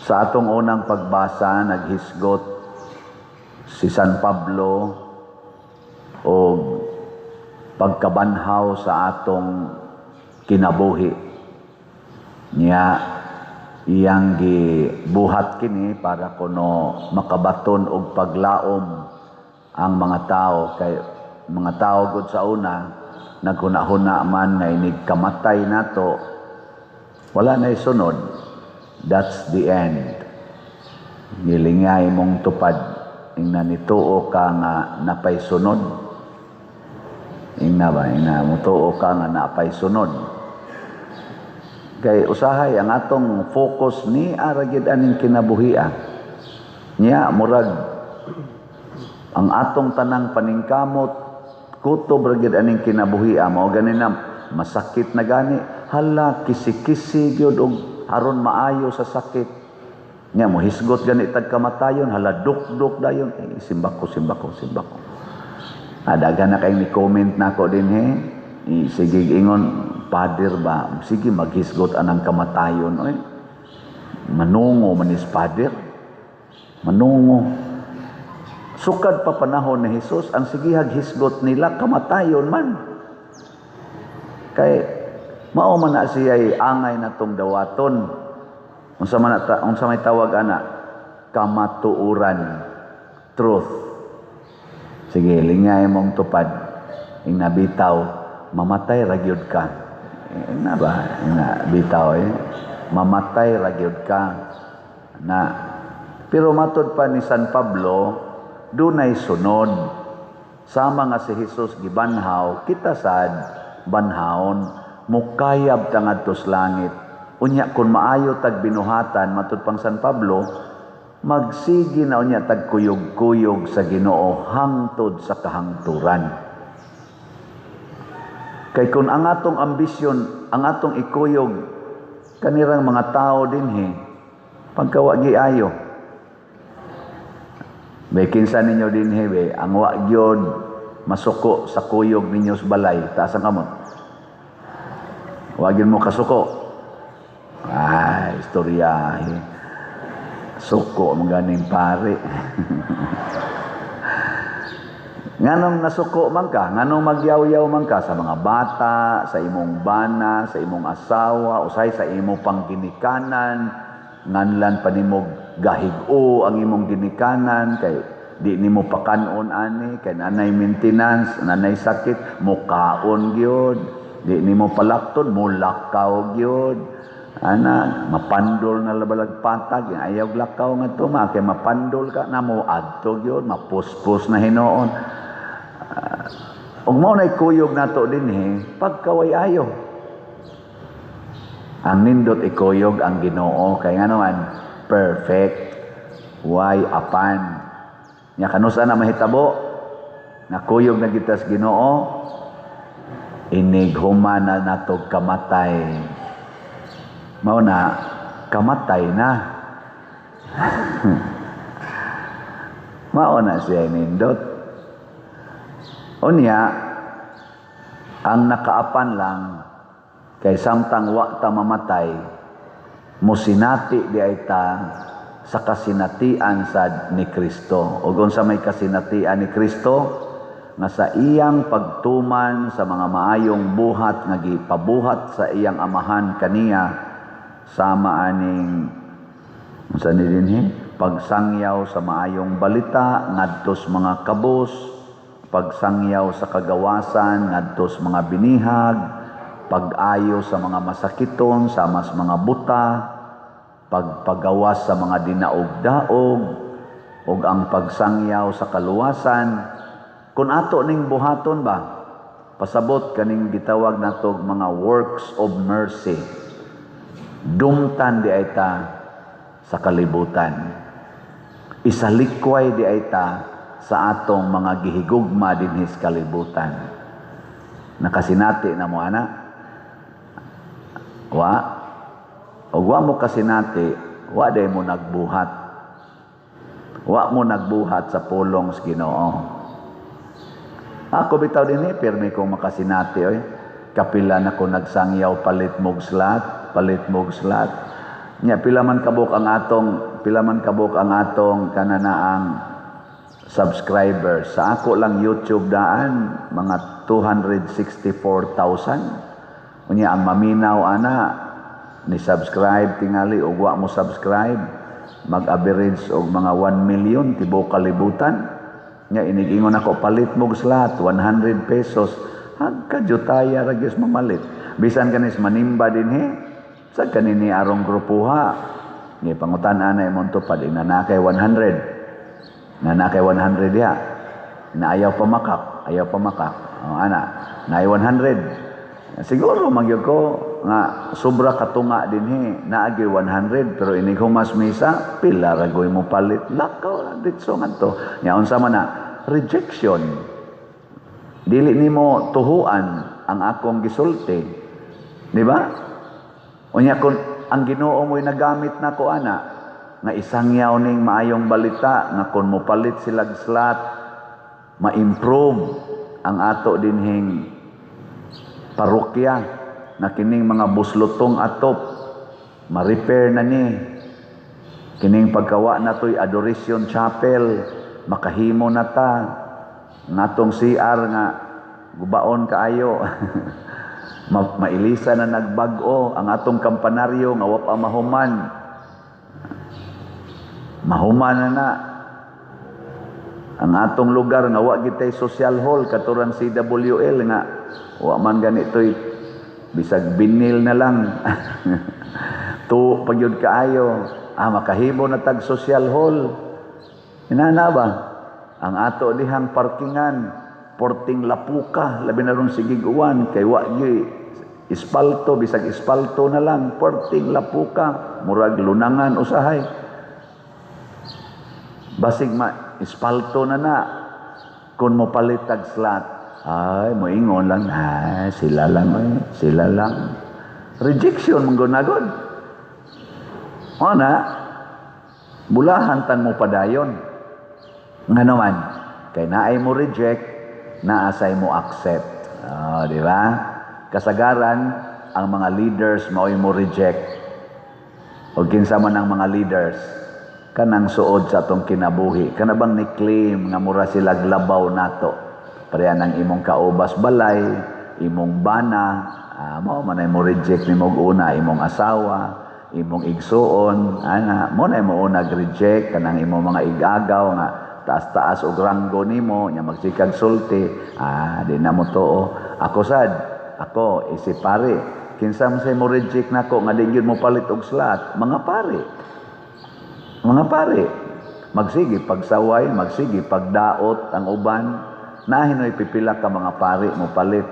Sa atong unang pagbasa, naghisgot si San Pablo og pagkabanhaw sa atong kinabuhi. Niya iyang gibuhat kini para kuno makabaton og paglaom ang mga tao, kay mga tao gud sa una naghuna-huna man nga inig kamatay nato, wala na isunod, that's the end. Gilingay mong tupad, ingna nituo ka nga napay sunod. Ingna ba, ingna mutuo ka nga napay sunod? Kay usahay ang atong focus ni ara gyud aning kinabuhia. Nya murag ang atong tanang paningkamot kutob ra gyud aning kinabuhia. Mao gani na masakit na gani, hala, kisi-kisi gyud og aron maayo sa sakit. Nya mohisgot gani tag kamatayon, hala, dukduk dayon, eh, simbako, simbako, simbako. Adagan na kay ni comment nako dinhi. Eh, sige ingon father ba, sige maghisgot anang kamatayon, oy. Manungo manis father, manungo. Sukad pa panahon ni Jesus, ang sigihag hisgot nila kamatayon man. Kay mao man na siya angay na tong dawaton. Unsa man na unsa may tawag ana? Kamatuoran. Truth. Sige, lingay mong tupad. Ing nabitaw, mamatay ra gyud ka. Ing na ba? Ing na bitaw eh. Mamatay ra gyud ka. Na pero matod pa ni San Pablo, dunay sunod. Sama nga si Jesus gibanhaw, kita sad banhawon, mukayab ta ngadto sa langit. Unya kung maayo tag binuhatan, matud pang San Pablo, magsige na unya tag kuyog-kuyog sa Ginoo hangtod sa kahangturan. Kay kung ang atong ambisyon, ang atong ikuyog kanirang mga tao dinhi, pagkawa giayo. May kinsa ninyo dinhi be, ang wa gyud masuko sa kuyog ninyo sa balay, taas ang kamot. Wa gyud mo kasuko. Ay, istorya. Suko mo ganing pare. Nganong nasuko man ka, nganong magyaw-yaw man ka sa mga bata, sa imong bana, sa imong asawa, usay sa imong pangginikanan, nganlan pa nimo gahig-o ang imong ginikanan kay di nimo pakanon ani, kay nanay maintenance, nanay sakit, mukaon gyud, di nimo palakton, mulakaw gyud. Ana, mapandol na labalag patag, ayaw lakaw nga tuma, kay mapandol ka na mo adto gyud, mapuspos na hinuon. Ug mao nay kuyog nato dinhi, pagkaway ayo. Ang nindot ikuyog ang Ginoo kay ngano man perfect. Way apan. Nya kanus-a na mahitabo? Nakuyog na kita sa Ginoo, inig human na natog kamatay. Mao na kamatay na. Mao na siya nindot. Unya, ang nakaapan lang, kay samtang wa ta mamatay, musinati di ay ta sa kasinatian sad ni Kristo. Ug unsa may kasinatian ni Kristo? Nga sa iyang pagtuman sa mga maayong buhat nga gipabuhat sa iyang amahan kaniya, sama aning unsa ni dinhi, pagsangyaw sa maayong balita ngadtos mga kabus, pagsangyaw sa kagawasan ngadtos mga binihag, pag-ayo sa mga masakiton sama sa mga buta, pagpagawas sa mga dinaog-daog, ug ang pagsangyaw sa kaluwasan. Kung ato ning buhaton ba, pasabot kaning gitawag nato mga works of mercy, dumtan di ay ta sa kalibutan, isalikway di ay ta sa atong mga gihigugma dinhi sa kalibutan. Nakasinati na mo ana? Wa? Og wa mo kasinati, wa day mo nagbuhat. Wa mo nagbuhat sa pulong sa Ginoo. Ako bitaw dinhi pirmi kong makasinati oy. Kapila na ko nagsangyaw palit mog slat, palit mog slat. Nya pila man kabuk ang atong kananaang subscribers. Sa ako lang YouTube daan, mga 264,000. Unya ang maminaw ana ni subscribe tingali og wa mo subscribe, mag-average og mga 1 million tibuok kalibutan. Nya inig-ingon ako, "Palit mo slot, 100 pesos." Hagkajutaya ra gyud mamalit. Bisan kanis manimba dinhi sa kanini arong grupuha. Ni pangutan-an na imong tupad, ina na kay 100. Na na kay 100 diha. Na ayaw pamakak, ayaw pamakak. O, ana, na 100. Siguro magyud ko nga sobra katunga dinhi, naagi 100, pero inig humas misa pila ra goy mo palit, lakaw lang ditso ngadto. Nya unsa man na rejection? Dili nimo tuhuan ang akong gisulti, di ba? Unya kung ang Ginoo mo'y nagamit nako ana nga isangyaw ning maayong balita nga kung mopalit sila slot, ma-improve ang ato dinhing parokya, na kining mga buslotong atop ma-repair na ni, kining pagkawa na to'y adoration chapel, makahimo na ta ngatong CR nga gubaon kaayo, mailisa na nagbag-o ang atong kampanaryo nga wa pa mahuman, mahuman na na ang atong lugar nga wa gitay social hall katurang CWL nga wa man ganito'y bisag binil na lang tu pagyud kaayo, makahimo na tag social hall. Inana ba ang ato dihang parkingan, porting lapuka, labi na ron sigig uwan kay wa gyud espalto, bisag espalto na lang, porting lapuka, murag lunangan usahay. Basig ma espalto na na kung mo palitag slot. Ay, moingon lang, "Ay, sila lang, ay, sila lang." Rejection man gunagod. O na, bulahan tang mo padayon. Nga naman, kay naay mo reject, naasay mo accept. Oh, di ba? Kasagaran, ang mga leaders mao'y mo reject. O kinsa man ang mga leaders, kanang suod sa atong kinabuhi. Kana bang ni-claim nga mura sila labaw nato. Pareha ng imong kaubas balay, imong bana, mao man ay mo reject nimo una, imong asawa, imong igsuon, ana, mo na mo una reject kanang imong mga igagaw nga taas-taas og ranggo nimo, nya magsikag sulti, di na mo tuo. Ako sad, ako isip pare, kinsa man say mo reject nako nga di gyud mo palit og slot? Mga pare. Mga pare, magsige pagsaway, magsige pagdaot ang uban, nahinoy pipila ka mga pare mo palit.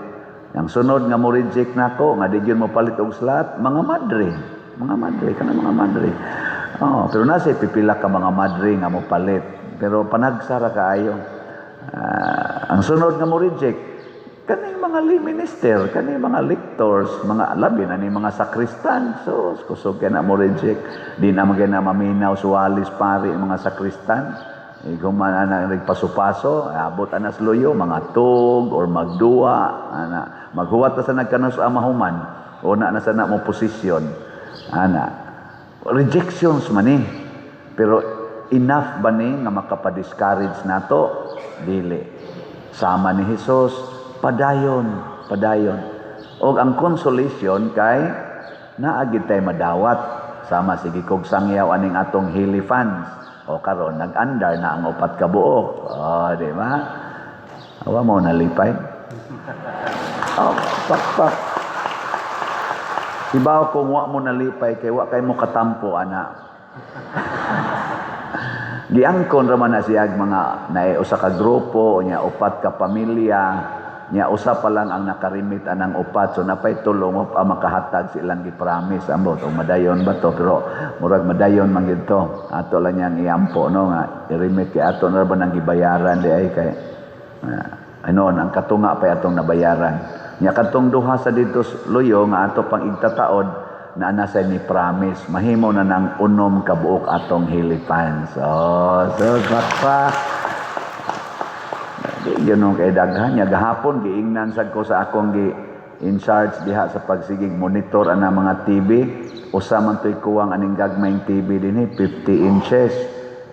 Ang sunod nga mo reject nako nga di gyud mo palit og slot, mga madre. Mga madre, kana mga madre. Oh, pero nasa pipila ka mga madre nga mo palit. Pero panagsara kaayo. Ang sunod nga mo reject, kaning mga lay minister, kaning mga lectors, mga labi na ni mga sakristan. So, kusog kay na mo reject. Di na man na maminaw suwalis pare mga sakristan. Ikaw man ana nagpaso-paso, abot anas luyo, mga tug or magduwa, ana maghuwat na sa nagkanos mahuman, una na sa na mo posisyon. Ana, rejections man eh. Pero enough ba ni nga makapa-discourage nato? Dili. Sama ni Jesus, padayon, padayon. Og ang consolation kay naagid tay madawat sama sige kog sangyaw aning atong Hili fans. O karon nag-andar na ang upat ka buok. O, di ba? Awa mo nalipay. Oh, pak pak. Ibaw kung wa mo nalipay kay wa kay mo katampo ana. Giangkon ra man na siyag mga naay usa ka grupo nya upat ka pamilya, nya usa pa lang ang nakarimit anang upat, so napay tulo mo pa makahatag sa ilang gi-promise. Ambot og madayon ba to, pero murag madayon man gid to. Ato lang niyang iampo no nga i-remit kay ato na ba nang gibayaran di ay kay ano ang katunga pa atong nabayaran. Nya kadtong duha sa dito luyo nga ato pang igtataod na ana sa ni promise, mahimo na nang unom ka buok atong hilipan. So pakpak. Di yun nung kay daghan. Nya gahapon giingnan sad ko sa akong gi in charge diha sa pagsigig monitor ana mga TV. Usa man to'y kuwang aning gagmayng TV dinhi, 50 inches.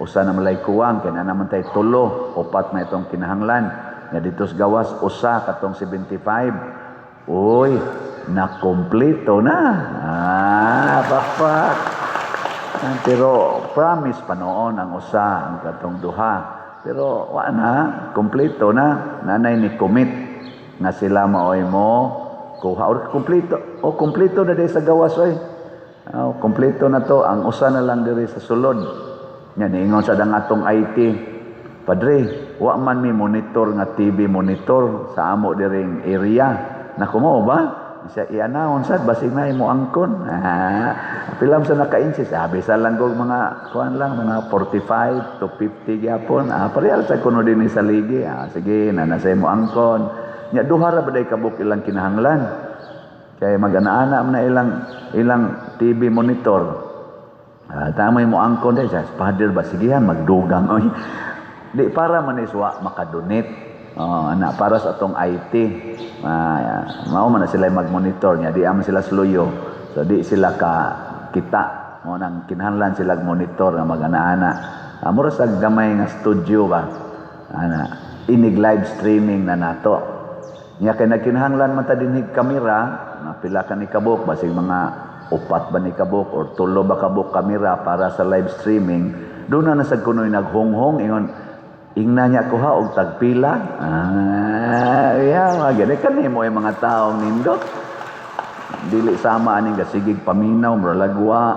Usa na malay kuwang kay naa naman tay tulo, upat na itong kinahanglan. Nga dito sa gawas usa katong 75. Uy, nakumpleto na. Ah, pakpak. Ah, pero promise pa noon ang usa, ang katong duha. Pero wa na, kumpleto na. Nanay ni commit nga sila maoy mo kuha. Or kumpleto. O kumpleto na di sa gawas oy. Oh, kumpleto na to. Ang usa na lang diri sa sulod. Nya niingon sa dang atong IT. "Padre, wa man mi monitor nga TV monitor sa amo diring area." Nako, mo ba? Siya i-announce sad basig na imo angkon. Ah, pilam sa naka-insist. Ah, bisa lang kog mga kuan lang, mga 45 to 50 gyapon. Ah, parehal sa kuno dinhi sa ligi. Ah, sige, na nasa imo angkon. Nya duha ra ba day kabuk ilang kinahanglan. Kay mag-ana-ana man na ilang ilang TV monitor. Ah, tama mo angkon day sa father ba, sigihan magdugang oy. Di para man iswa makadonate. Oh, ana para sa atong IT. Ah, mao man na sila mag-monitor niya, di aman sila sluyo. So di sila ka kita. Mo nang kinahanglan sila monitor nga mag-ana-ana. Ah, mura sa gamay nga studio ba. Ana, inig live streaming na nato. Nya kay nagkinahanglan man ta dinhig kamera, nga pila ka ni kabuk, basig mga upat ba ni kabuk or tulo ba kabuk kamera para sa live streaming. Doon na nasag kunoy naghonghong ingon, "Ingna niya kuha og tagpila." Ah, yeah, mga gani kanimo ay mga taong nindot. Dili sama aning gasigig paminaw, muralagwa.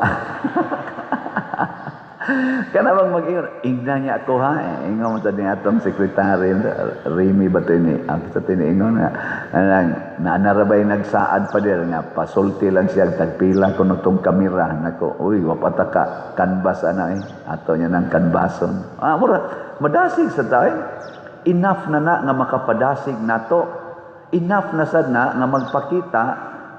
Kana bang mag-ingon, "Ingna niya ako ha." Eh, ingon mo sa ni atong sekretary, Remy ba to ni, ang sa tiniingon nga, anang, naanarabay nagsaad pa dir nga, pasulti lang siya, tagpila kuno tong kamera. Nako, uy, wapata ka, canvas ana eh. Ato niya ng canvason. Ah, mura, madasig sa tayo. Enough na na nga makapadasig nato. Enough na sad na nga magpakita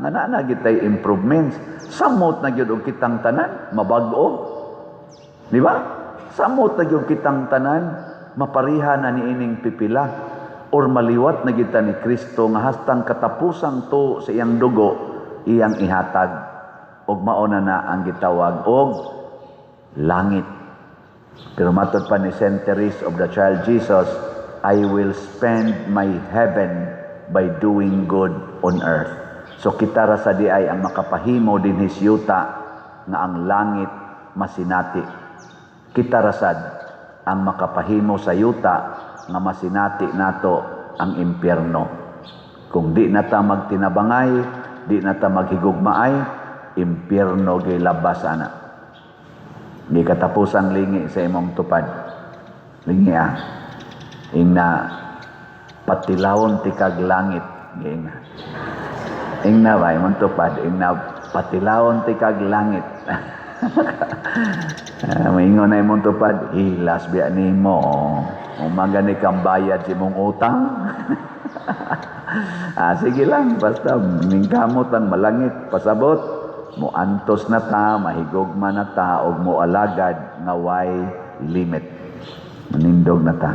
nga naa na gitay improvements. Samot na gyud og kitang tanan, mabag-o. Di ba? Samot na gyud kitang tanan, mapariha na niining pipila or maliwat na kita ni Kristo nga hastang katapusang to sa iyang dugo iyang ihatag og mao na na ang gitawag og langit. Pero matod pa ni Saint Therese of the Child Jesus, "I will spend my heaven by doing good on earth." So kita ra sa diay ang makapahimo dinhi sa yuta nga ang langit masinati. Kita rasad ang makapahimo sa yuta nga masinati nato ang impyerno. Kung di na ta magtinabangay, di na ta maghigugmaay, impyerno gilabas ana. Di katapusang lingi sa imong tupad. Lingi ah. Ingna, "Patilawon tikag langit." Ingna. Ingna ba imong tupad? Ingna, "Patilawon tikag langit." Ah, maingon na imong tupad, "Hilas biya nimo. Umaga ni kang bayad sa imong utang." Ah, sige lang, basta ningkamot ang malangit, pasabot, mo antos na ta, mahigugma na ta, og mo alagad nga way limit. Manindog na ta.